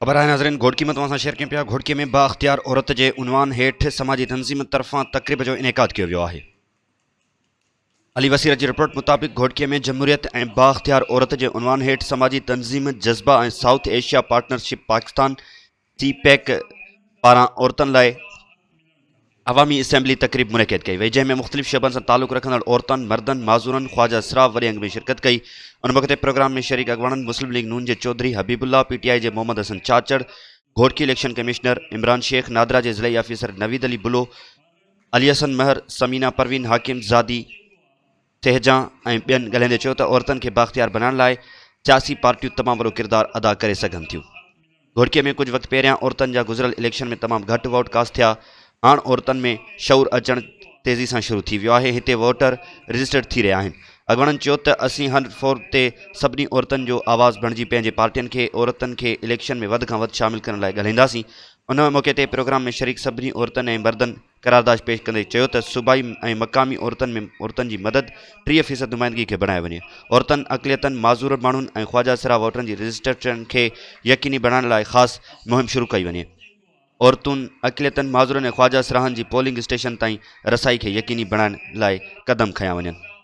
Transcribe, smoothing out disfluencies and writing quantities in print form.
خبر آهي ناظرين گهوٽڪي مان توهان سان شيئر ڪيون پيا گهوٽڪي ۾ بااختيار عورت جي عنوان هيٺ سماجي تنظيم طرفان تقريب جو انعقاد ڪيو ويو آهي. علي وسير جي رپورٽ مطابق گهوٽڪي ۾ جمهوريت ۽ بااختيار عورت جي عنوان هيٺ سماجي تنظيم Jazba ۽ South Asia partnership Pakistan CPEC پاران عورتن لاء عوامي اسيمبلي تقريب منعقد ڪئي وئي جنهن ۾ مختلف شعبن سان تعلق رکندڙ عورتن، مردن، معذورن، خواجه سرا وڏي انگ ۾ شرڪت ڪئي. ان موقعي تي پروگرام ۾ شريڪ اڳواڻن مسلم ليگ نون جي چوڌري حبيب الله، پي ٽي آء جي محمد حسن چاچڙ، گهوٽڪي اليڪشن ڪمشنر عمران شيخ، نادرا جي ضلعي آفيسر نويد علي بلو، علي حسن مهر، ثمينه پروين، حاڪم زادي سهجان ۽ ٻين ڳالهائيندي چيو ته عورتن کي بااختيار بنائڻ لاء سياسي پارٽيون تمام وڏو ڪردار ادا ڪري سگهن ٿيون. گهوٽڪي ۾ ڪجهه وقت پهريان عورتن جا گذريل اليڪشن ۾ تمام گهٽ ووٽ ڪاسٽ ٿيا، هاڻ عورتن ۾ شعور اچڻ تيزي سان شروع ٿي ويو آهي، هتي ووٽر رجسٽرڊ ٿي رهيا آهن. اڳواڻن چيو ته اسين هر فورم تي سڀني عورتن جو آواز بڻجي پنهنجي پارٽين کي عورتن کي اليڪشن ۾ وڌ کان وڌ شامل ڪرڻ لاء ڳالهائينداسين. ان موقعي تي پروگرام ۾ شريڪ سڀني عورتن ۽ مردن قرارداشت پيش ڪندي چيو ته صوبائي ۽ مقامي عورتن ۾ عورتن جي مدد 30 فيصد نمائندگي کي بڻايو وڃي، عورتن، اقليتن، معذور ماڻهن ۽ خواجه سرا ووٽرن جي رجسٽريشن کي يقيني بڻائڻ لاء خاص مهم شروع ڪئي وڃي، عورتن، اقليتن، معذورن ۽ خواجه سراهن جي پولنگ اسٽيشن تائين رسائي کي يقيني بڻائڻ لاء قدم کنيا وڃن.